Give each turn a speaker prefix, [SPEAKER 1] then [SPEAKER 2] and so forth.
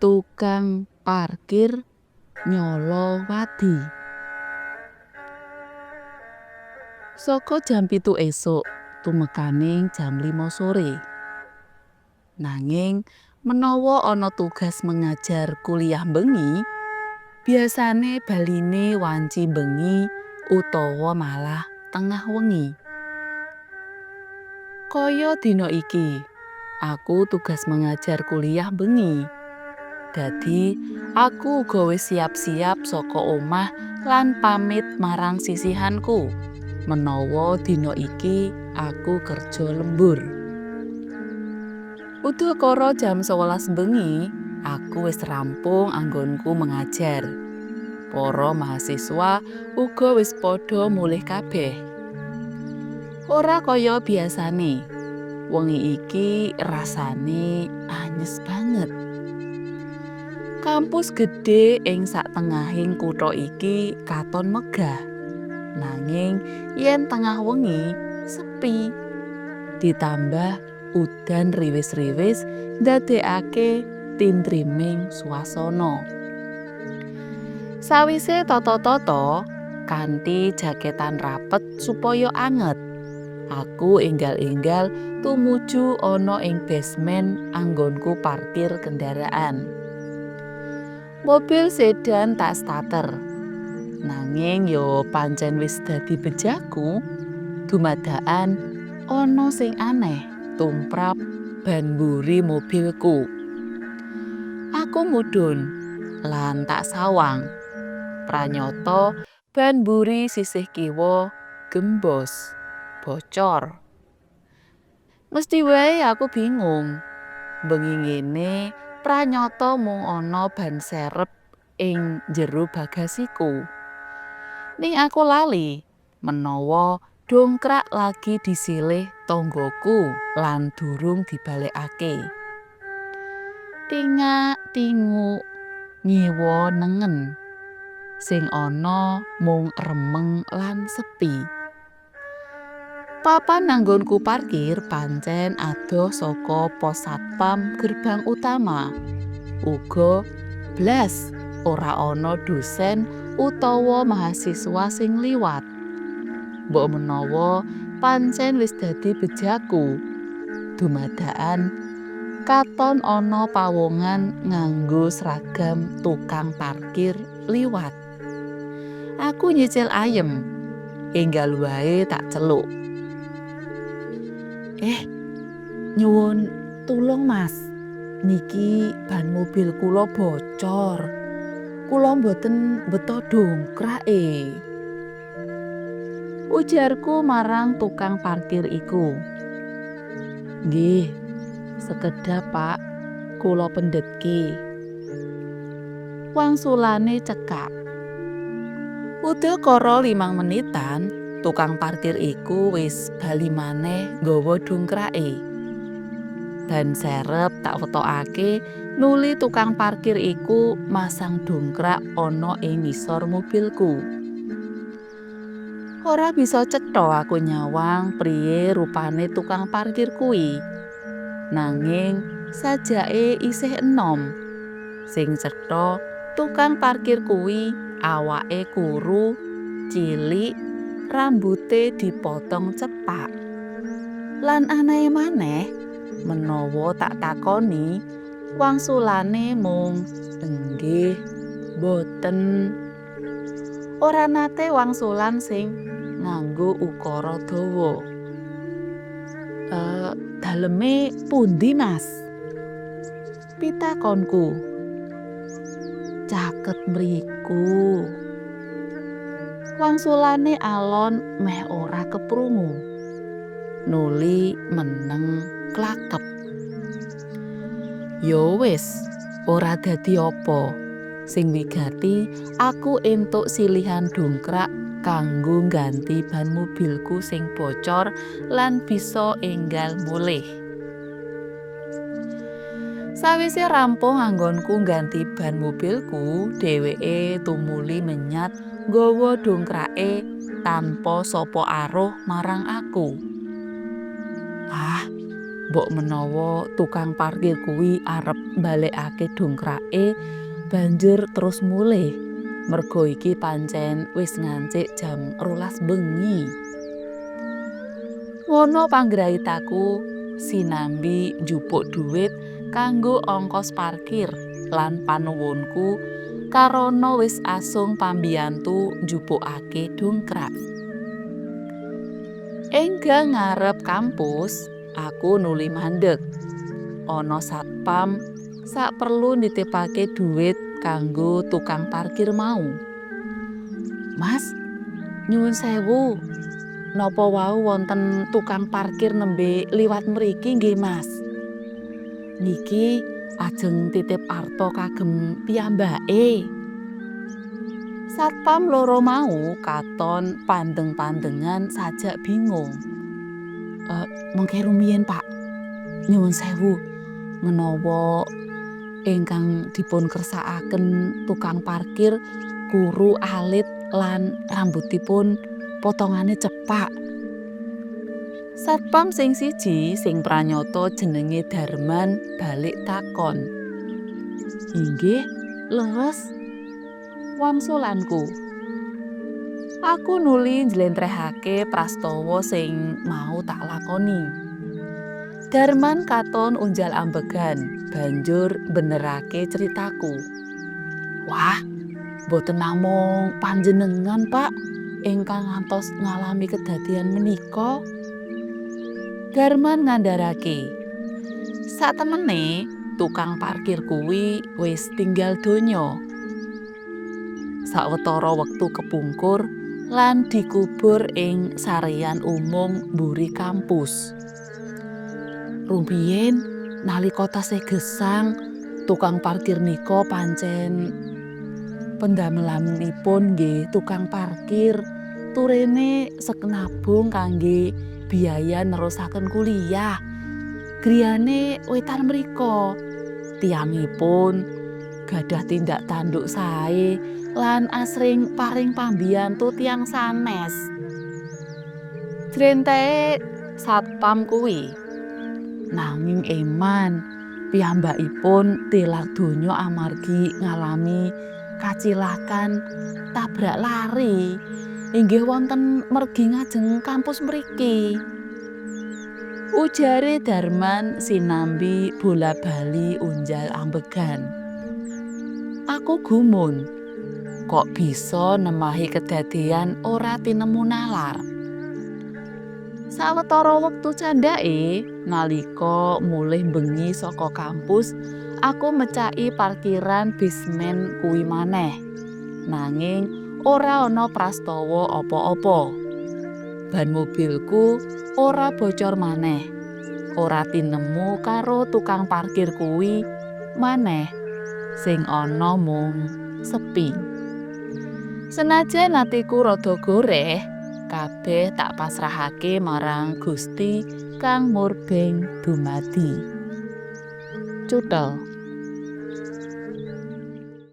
[SPEAKER 1] Tukang parkir nyala wadi. Saka jam 7 esuk tumekaning jam 5 sore. Nanging menawa ana tugas mengajar kuliah bengi, biasane baline wanci bengi utawa malah tengah wengi. Kaya dina iki, aku tugas mengajar kuliah bengi. Dadi, aku uga wis siap-siap saka omah lan pamit marang sisihanku menawa dina iki aku kerja lembur. Udakara jam 11 bengi, aku wis rampung anggonku mengajar. Para mahasiswa uga wis padha mulih kabeh. Ora kaya biasane, wengi iki rasane anyes banget. Kampus gedhe ing satengahing kutha iki katon megah. Nanging yen tengah wengi sepi. Ditambah udan riwis-riwis ndadekake tintriming swasana. Sawise tata-tata kanthi jaketan rapet supaya anget, aku enggal-enggal tumuju ana ing basement anggonku parkir kendaraan. Mobil sedan tak starter. Nanging yo pancen wis dadi bejaku, dumadakan ana sing aneh tumrap ban mburi mobilku. Aku mudhun lan tak sawang. Pranyata ban mburi sisih kiwa gembos, bocor. Mesti wae aku bingung. Bengi ngene pranyata mung ana ban serep ing jero bagasiku. Ning aku lali menawa dongkrak lagi disilih tanggaku lan durung dibalekake. Tingak tinguk ngiwa nengen. Sing ana mung remeng lan sepi. Papan anggonku parkir pancen adoh saka pos satpam gerbang utama. Uga blas ora ana dosen utawa mahasiswa sing liwat. Mbok menawa pancen wis dadi bejaku. Dumadakan katon ana pawongan nganggo seragam tukang parkir liwat. Aku nyicil ayem, enggal wae tak celuk. Nyuwun tulung Mas, niki ban mobil kula bocor. Kula mboten beto dongkrake. Ujarku marang tukang parkir iku. Nggih, sekedhap Pak, kula pendhetke. Wangsulane cekak. Udakara 5 menitan, tukang parkir iku wis bali maneh nggawa dongkrake. Ban serep tak wetokake nuli tukang parkir iku masang dongkrak ana ing ngisor mobilku. Ora bisa cetha aku nyawang priye rupane tukang parkir kuwi. Nanging sajake isih enom. Sing cetha tukang parkir kuwi awake kuru, cilik, rambute dipotong cepak. Lan anehe maneh, menawa tak takoni, wangsulane mung enggih, boten. Ora nate wangsulan sing nganggo ukara dawa. Daleme pundi, Mas? Pitakonku. Caket mriku. Wangsulane alon meh ora keprungu. Nuli meneng klakep. Yo wis, ora dadi apa. Sing wigati aku entuk silihan dongkrak kanggo ngganti ban mobilku sing bocor lan bisa enggal mulih. Sawise rampung anggonku ngganti ban mobilku, dheweke tumuli menyat nggawa dongkrake tanpa sapa aruh marang aku. Ah, Mbok menawa tukang parkir kuwi arep mbalekake dongkrake banjur terus mulih. Mergo iki pancen wis ngancik jam 12 bengi. Ngono panggraitaku sinambi njupuk dhuwit kanggo ongkos parkir lan panuwunku karana wis asung pambiyantu njupukake dongkrak. Ing gang ngarep kampus, aku nuli mandeg. Ana satpam sak perlu nitipake dhuwit kanggo tukang parkir mau. "Mas, nyuwun sewu, napa wau wonten tukang parkir nembe liwat mriki nggih, Mas? Niki ajeng titip arta kagem piyambake." Satpam loro mau katon pandeng-pandengan sajak bingung. "Mengke rumiyin, Pak. Nyuwun sewu, menawa ingkang dipun kersakaken tukang parkir kuru alit lan rambutipun potongane cepak." Satpam sing siji sing pranyata jenenge Darman balik takon. "Inggih, leres," wangsulanku. Aku nuli njlentrehake prastawa sing mau tak lakoni. Darman katon unjal ambegan, banjur benerake critaku. "Wah, boten namung panjenengan, Pak, ingkang ngantos ngalami kedadian menika." Darman ngandharake. Satemene tukang parkir kuwi wis tinggal donya. Sawetara wektu kepungkur lan dikubur ing sareyan umum mburi kampus. Rumiyin nalika tasih gesang, tukang parkir nika pancen pendamelanipun nggih tukang parkir, turene sek nabung kangge biaya nerusaken kuliah. Griyane wetan mriko. Tiyangipun gadah tindak tanduk sae lan asring paring pambiyantu tiyang sanes," jrentehe satpam kuwi. "Nanging eman piyambakipun tilar donya amargi ngalami kacilakan tabrak lari inggih wonten mergi ngajeng kampus mriki," ujare Darman sinambi bola-bali unjal ambegan. Aku gumun, kok bisa nemahi kedadean ora tinemu nalar. Sawetara wektu candhake, nalika mulih bengi saka kampus, aku mecaki parkiran basement kuwi maneh. Nanging ora ana prastawa apa-apa. Ban mobilku ora bocor maneh. Ora tinemu karo tukang parkir kuwi maneh. Sing ana mung sepi. Senajan atiku rada goreh, kabeh tak pasrahake marang Gusti kang murbeng dumadi. Cuthel.